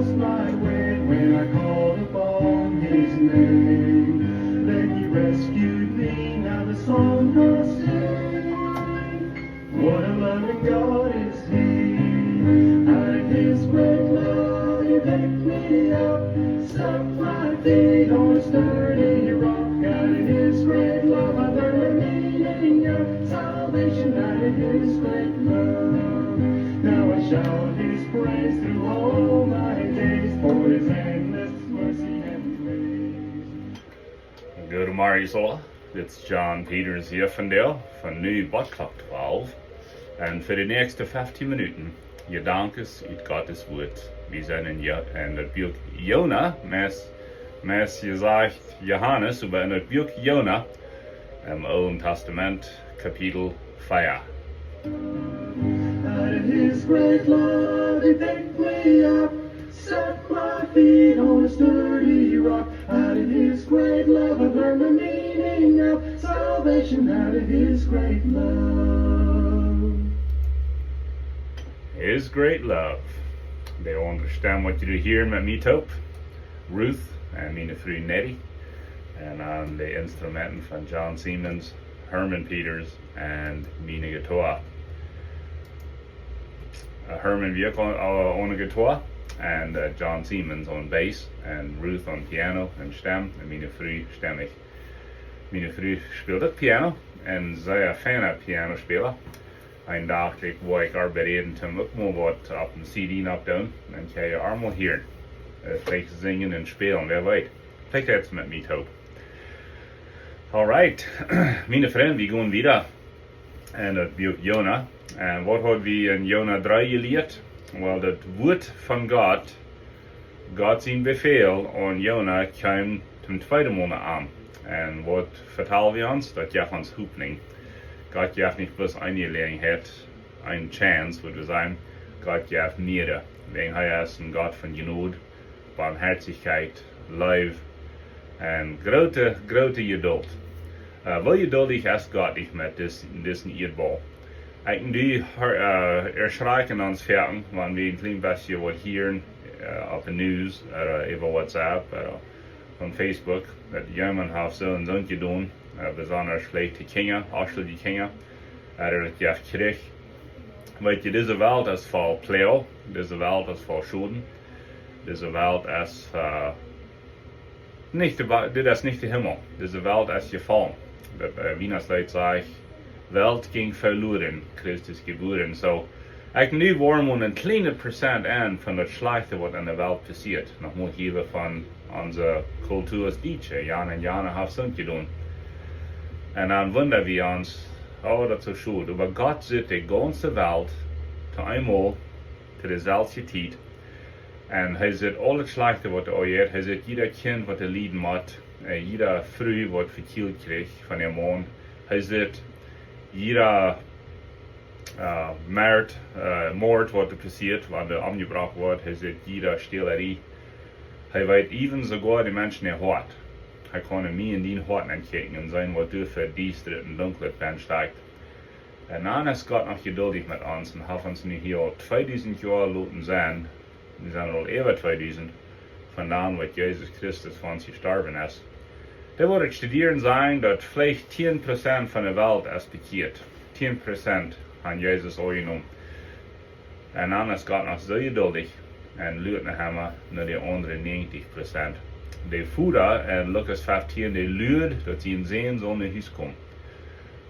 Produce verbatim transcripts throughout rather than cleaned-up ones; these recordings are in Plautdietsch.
My way when I called upon his name. Then he rescued me, now the song I sing. What a loving God is he. Out of his great love he picked me up, set my feet on a sturdy rock. Out of his great love I learned the meaning of salvation. Out of his great love now I shout his praise through all my days, for his endless mercy and grace. Good morning, Sola. It's John Peters hia vondoag, von nu bat Klock twalf. Un fa de näakjste fieftieen Minuten, Jedanken ut Gottes Wuat. Wie sent en Jo-, en daut Buak Jona, meist, meist jesajcht Johanes, oba en daut Buak Jona, em Oolen Tastament, Kapitel vea. Out of his great love he picked me up, set my feet on a sturdy rock. Out of his great love I learned the meaning of salvation. Out of his great love. His great love. Dee aundre Stemm waut jie hia met mie toop, Ruth, un miene Fru Nettie, un aun de Instrumenten von John Siemens, Herman Peters, un miene Gitaar. Uh, Herman wia aun, uh, aun de Gitaar, un, uh, John Siemens aun Bass, un Ruth aun Piano un Stemm, un miene Fru stemmich. Miene Fru spält uk Piano, un sea feine Pianospela. Een Dach, ekj, woa ekj ar bereed, toom uk mol waut opp een C D oppdoonen, dan kjenn jie ar mol hieren. Uh, veleicht sinjen un spälen, wäa weet. Veleicht jeit et met mie toop. Alright, miene Frind, wie gonen wieda en daut Buak Jona. Un waut haud wie en Jona dree jelieet? Well, daut Wuat von Gott, Gott sien Befäl aun Jona kjeem toom tweeden Mol no am. Un waut vetal wie ons? Daut jeef ons Hopninj. Gott jeef nich bloos eene Jeläajenheit, eene Chance, wudd wie sajen. Gott jeef mea. Wäajen hee es een Gott von Jnod, Barmherzigkeit, Leew un groote, groote Jedult. Uh, woo jeduldich es Gott nich met dis-, disen Ieedbaul? Ekj un du, uh, erschrakjen ons foaken, wan wie een kjlien bät waut hieren, uh, opp de News, uh, äwa WhatsApp, uh, opp Facebook, daut jemaunt haft soo un soo jedonen, uh, besonda veleicht de Kjinja, onschuldje Kjinja, uh, daut jeft Kjrich. Weet jie, dise Welt es voll Ploag, dise Welt es voll Schoden, dise Welt es, uh, nich de Wa-, dit es nich de Himmel. Dise Welt es jefollen. Daut, uh, Wienachtsleet sajcht, Welt ging verloren, Christus geboren. Soo, ekj nu woa mau een kjlienet Prozent aun von daut Schlajchte waut en de Welt passieet. Noch mau hia von onse Kultua aus Dietsche, Jan un Jana haft soo jedonen. Un dan wunda wie ons, oh, daut es soo schod. Oba Gott sitt de gaunze Welt to eemol, to deselwje Tiet. Un hee sitt aul daut Schlajchte waut doa jeit. Hee sitt jieda Kjint waut doa lieden mott. Uh, jieda Fru waut vekjielt kjricht von äa Maun. Hee sitt jieda, uh, Moat, uh, Moat waut doa passieet, wan doa omjebrocht woat. Hee sitt jieda Stälerie. Hee weet äwent soogoa de Menschen äa Hoat. Hee kaun en mie un dien Hoat nenkjikjen un seenen waut doa fa diestret un dunklet benn stakjt. Un dan es Gott noch jeduldich met ons un haft ons nu hia aul tweedusent Joa loten sennen. Wie sent aul äwa tweedusent von dan waut Jesus Christus fa ons jestorwen es. Dee woat ekj studieren sennen, daut veleicht tieen Prozent von de Welt es bekjieet. Tieen Prozent han Jesus aunjenomen. Un dan es Gott noch soo jeduldich un luat noch emma no de aundre näajentich Prozent. De Voda en Lukas fieftieen, dee luat, daut sien Sän saul no Hus komen.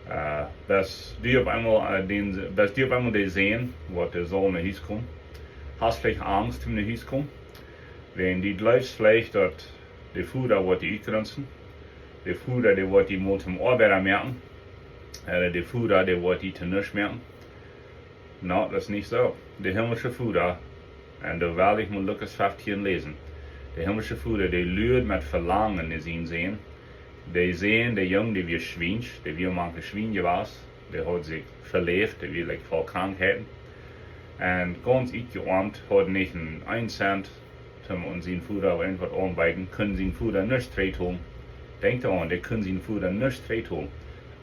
Uh, best du opp eemol, uh, dän, best du opp eemol de Sän, waut de Sän no Hus kjemt? Hast veleicht Angst, om no Hus to komen? Wan du jleefst veleicht, daut de Voda woat die utgrunzen, de Voda, dee woat die mol toom Oabeida moaken, uh, de Voda, dee woat die to nuscht moaken. No, daut es nich soo. De himmlische Voda, un doa well ekj mau Lukas fieftieen läsen. De himmlische Voda, dee luat met Velangen no sien Sän. De Sän, de Jung, dee wia schwiensch, dee wia mank de Schwien jewast, dee haud sikj veläft, dee wia, like, voll Krankheiten. Un gaunz utjeoamt, haud nich een, een Cent, toom aun sien Voda irjentwaut aunbeeden, kunn sien Voda nuscht trigjtolen. Denkj doaraun, dee kunn sien Voda nuscht trigjtolen.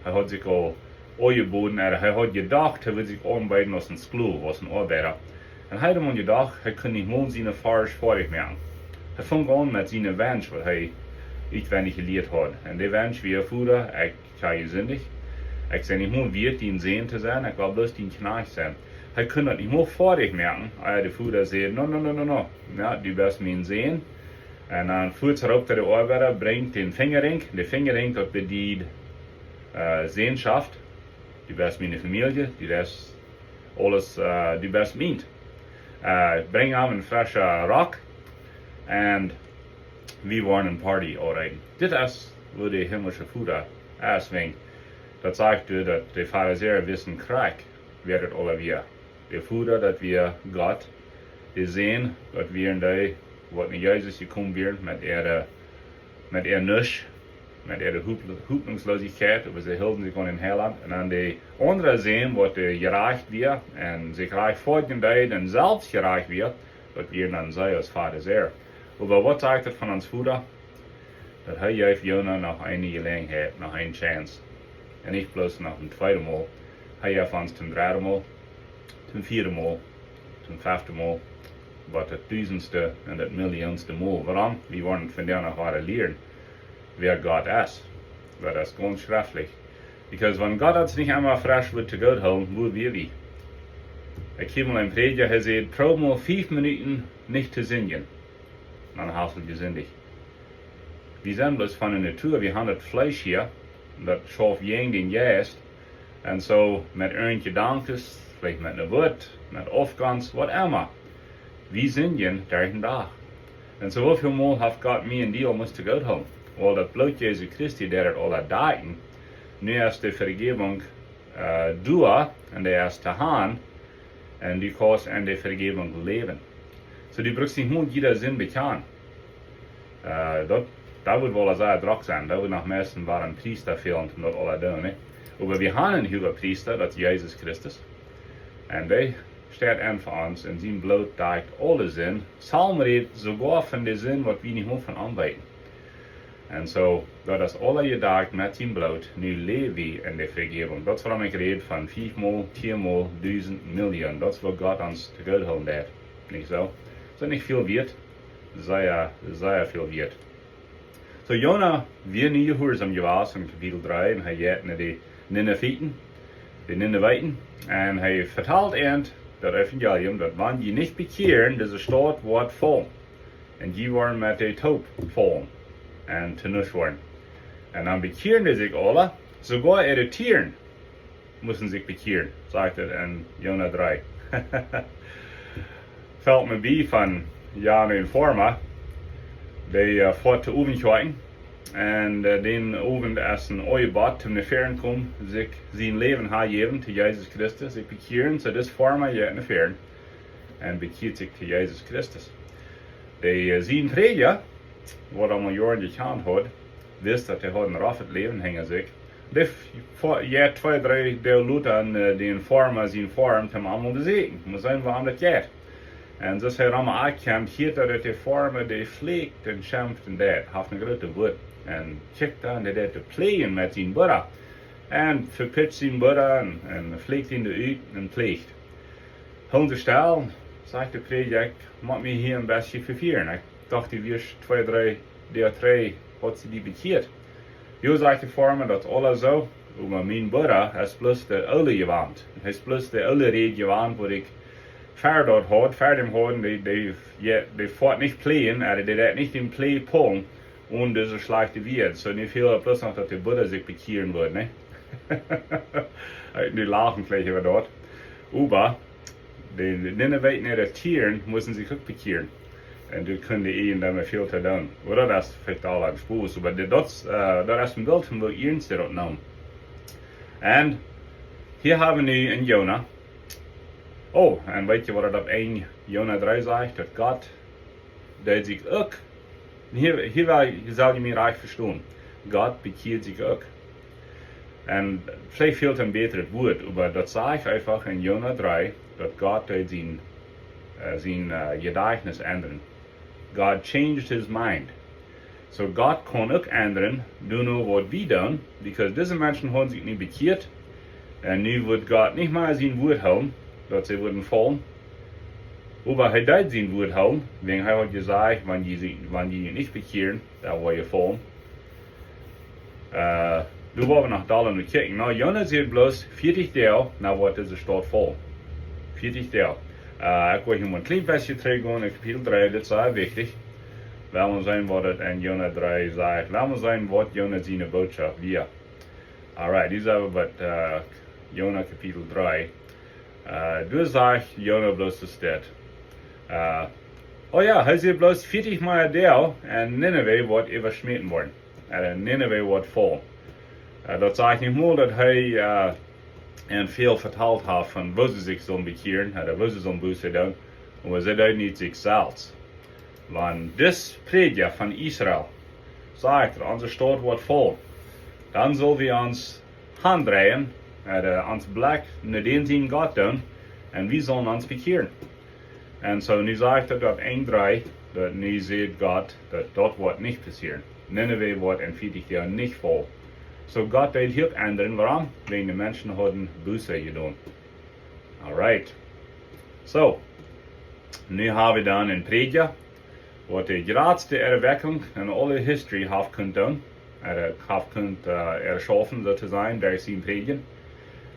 Hee haud sikj aul aunjeboden, un hee haud jedocht, hee wudd sikj aunbeeden aus een Sklow, aus een Oabeida. Un hee haud jedocht, hee kunn nich mol siene Forsch foadich moaken. Hee funk aun met siene Wensch, waut hee utwendich jelieet haud. Un de Wensch wia: Voda, ekj hab jesindicht. Ekj sie nich mol wieet, dien Sän to sennen. Ekj well bloos dien Kjnajcht sennen. Hee kunn daut nich mol foadich moaken, aus de Voda säd: No, no, no, no, no. Jo, du best mien Sän. Un dan fuaz roopt hee de Oabeida: Brinjt dän Finjarinj. De Finjarinj, daut bediet, äh, Sänschoft. Du best miene Famielje, du best aules, äh, du best mient. Äh, brinj am een freschen Rock un wie woaren eene Party aunrichten. Dit es, woo de himlische Voda es, wiels daut sajcht, daut de Farisäa wisten krakjt, wäa daut aula wia. De Voda, daut wia Gott. De Sän, daut wieren dee, waut no Jesus jekomen wieren met äare, met äa Nuscht, met äare Hop-, Hopninjsloosichkjeit, oba see hilden sikj aun dän Heilaunt. Un dan de aundra Sän, waut de jerajcht wia un sikj rajchtfoadjen deed un selfst jerajcht wia, daut wieren dan see aus Farisäa. Oba waut sajcht daut von ons Voda? Daut hee jeef Jona noch eene Jeläajenheit, noch eene Chance. Un nich bloos noch een tweedet Mol. Hee jeef ons toom dredden Mol, toom vieeden Mol, toom feften Mol, waut daut dusendste un daut miljoonste Mol. Wuarom? Wie woaren vondoag noch wada lieren, wäa Gott es. Daut es gaunz schreftlich. Because wan Gott ons nich emol fresch wudd to goot hoolen, wua wia wie? Ekj hieed mol eenen Prädja, hee säd: Proow mol fief Minuten nich to sindjen. Dan hast du jesindicht. Wie sent bloos von de Natua, wie haben daut Fleesch hia, un daut schauft jäajen dän Jeist. Un soo met irjent Jedanken, veleicht met een Wuat, met Aufgonst, whatever. Wie sindjen derch dän Dach. Un soo, woo väl Mol haft Gott mie un die aul must to goot hoolen? Well, daut Bloot Jesu Christi, daut daut aula deed. Nu es de Vejäwunk, äh, doa, un dee es to han, un du kaust en de Vejäwunk läwen. Soo, du brukst nich mol jiede Sind bekjanen. Äh, daut, daut wudd woll sea drock sennen. Daut wudd noch meist een Priesta fälen, om daut aula to doonen, nä? Oba wie haben eenen Huagepriesta, daut es Jesus Christus. Un dee steit en fa ons, un sien Bloot deit aule Sind. Psalm rät soogoa von de Sind, waut wie nich mol von am weeten. Un soo, daut es aula jedocht met sien Bloot, nu läw wie en de Vejäwunk. Daut es wuarom ekj räd von fief Mol, tieen Mol, dusent, Millioon. Daut es, waut Gott ons to goot hoolen deit. Nich soo? Es daut nich väl wieet? Sea, sea väl wieet. Soo, Jona wia nu jehuarsom jewast en Kapitel dree, un hee jeit no de Nineviten, de Nineweiten, un hee vetalt an daut Evangelium, daut wan jie nich bekjieren, dise Staut woat faulen. Un jie woaren met dee toop faulen un to nuscht woaren. Un dan bekjieren dee sikj aula, soogoa äare Tieren musten sikj bekjieren, sajcht et en Jona dree. Felt mie bie von Jan een Farma, dee, äh, foat to Owent kjikjen. Un, äh, dän Owent es een Oojepoa toom no väaren komen, sikj sien Läwen hanjäwen to Jesus Christus, sikj bekjieren. Soo dis Farma jeit no väaren un bekjieet sikj to Jesus Christus. De, äh, sien Prädja, waut am aul Joaren jekjant haud, wist, daut hee haud een roughet Läwen hinja sikj. Dee f-, fo-, jeit twee, dree Doag lota aun, äh, dän Farma sien Farm, toom am mol besieekjen. Mol seenen, woo am daut jeit. Un soo aus hee rom ankjemt, hieet hee, daut de Farma, dee flieekjt un schemft un deit. Haft eene groote Wut. Un kjikjt dan, dee deit to pläajen met sien Brooda. Un vepitscht sien Brooda un, un flieekjt am doa ut un plieecht. Hoolen Sie stell, sajcht de Prädja, ekj mott mie hia een bät vefieren. Ekj docht, du wieescht twee, dree Doag trigj, haud see die bekjieet. Jo, sajcht de Farma, daut es aules soo, oba mien Brooda es bloos de oole jewant. Hee es bloos de oole Räd jewant, waut ekj ver daut haud, ver däm haud, dee, dee, dee, dee foat nich pläajen, äh, dee deit nich dän Pläaj pullen, onen dise schlajchte Wieed. Soo, nu fält bloos noch, daut de Brooda sikj bekjieren wudd, nä? Äh, nu lachen veleicht äwa daut. Oba de, de Nineweiten äare Tieren musten sikj uk bekjieren. Un doa kunn de Eejendoma väl to doonen. Ooda daut es veleicht aul een Spos, oba de, daut, äh, daut es een Bilt von, woo iernst see daut neemen. Un hia hab wie nu en Jona. Oh, un weet jie, waut et opp een Jona dree sajcht? Daut Gott deed sikj uk, hia, hia well, sell jie mie rajcht vestonen. Gott bekjieed sikj uk. Un veleicht fält een bätret Wuat, oba daut sajcht eefach en Jona dree, daut Gott deed sien, äh, sien, äh, Jedajchtnis endren. God changed his mind. Soo Gott kaun uk endren, doano waut wie doonen, because dise Menschen hauden sikj nu bekjieet, un nu wudd Gott nich mea sien Wuat hoolen, daut see wudden faulen. Oba hee deed sien Wuat hoolen, wäajen hee haud jesajcht, wan jie, wan jie junt nich bekjieren, dan woa jie faulen. Äh, doa woa wie noch dolla no kjikjen. Nu, Jona säd bloos: "Vieetich Doag, dan woat dise Staut faulen." Vieetich Doag. Äh, ekj well hia mau een kjlien bät trigj gonen, en Kapitel dree, dit es sea wichtich. Lot ons seenen waut et en Jona dree sajcht. Lot ons seenen waut Jona siene Bootschoft wia. Alright, dit es oba waut, äh, Jona Kapitel dree. Äh, doa sajcht Jona bloos dit. Äh, oh jo, hee säd bloos: "Vieetich mea Doag un Ninive woat äwaschmäten woaren." Äh, Ninive woat faulen. Äh, daut sajcht nich mol daut hee, äh, an väl vetalt haft von woo see sikj sullen bekjieren, ooda woo see sullen Buße doonen, oba see deeden nich sikj selfst. Wan dis Prädja von Israel sajcht daut onse Staut woat faulen, dan sell wie ons omdreien, äh, ons Blekj no dän sienen Gott doonen, un wie sellen ons bekjieren. Un soo, nu sajcht daut doa en dree, daut nu säd Gott, daut daut woat nich passieren. Ninive woat en vieetich Doag nich faulen. Soo, Gott deed hia endren, wuarom? Wäajen de Menschen hauden Buße jedonen. Alright. Soo, nu hab wie dan een Prädja, waut de jratste Erweckung en aule History haft kunt doonen. Ooda haft kunt, äh, erschaufen, soo to sajen, derch sien Prädjen.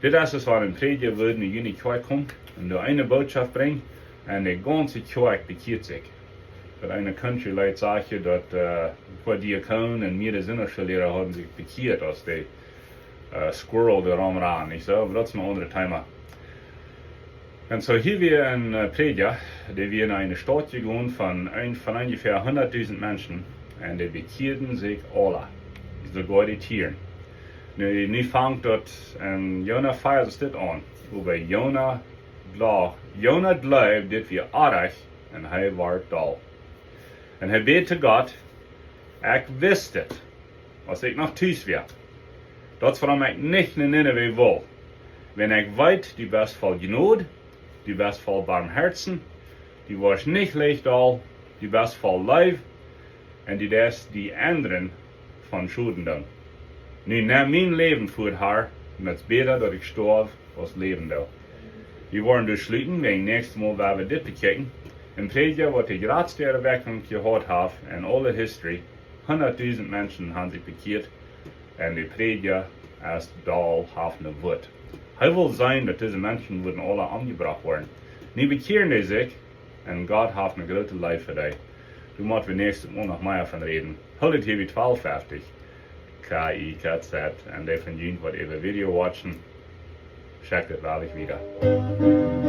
Dit es, aus wan een Prädja wudd no june Kjoakj komen un doa eene Bootschoft brinjen, un de gaunze Kjoakj bekjieet sikj. Daut eene Country-Leet sajcht je daut, äh, een poa Diakonen un mearere Sindachschoolliera hauden sikj bekjieet, aus de, äh, Squirrel doa romrand, nich soo? Oba daut es een aundret Thema. Un soo hia wia een, äh, Prädja, dee wia no eene Staut jegonen von een, von onjefäa hundatdusent Menschen, un dee bekjieeden sikj aula, soogoa de Tieren. Nu, nu fangt daut en Jona vea dit aun. Oba Jona jleewd, Jona jleewd, dit wia oajch, un hee wort doll. Un hee bäd to Gott: "Ekj wist et, aus ekj noch tus wia. Daut es wuarom ekj nich no Ninive well. Wan ekj weet, du best voll Jnod, du best voll Barmhoaten, du woascht nich leicht doll, du best voll Leew, un du deist die endren von Schoden doonen. Nu nemm mien Läwen, Har, un et es bäta daut ekj stoaw aus läwen doo." Wie woaren doa schluten, wäajen näakjstet Mol woa wie dit bekjikjen. Een Prädja, waut de jratste Erweckung jehaut haft en aule History. Hundatdusent Menschen haben sikj bekjieet. Un de Prädja es doll, haft een Wuat. Hee wull seenen daut dise Menschen wudden aula omjebrocht woaren. Nu bekjieren dee sikj, un Gott haft eene groote Leew fa dee. Doa motten wie näakjstet Mol noch mea von räden. Hoolt dit hia bie twalf feftich. K I K Z. Un dee von junt waut äwa Video watchen, checkt et woll wieda.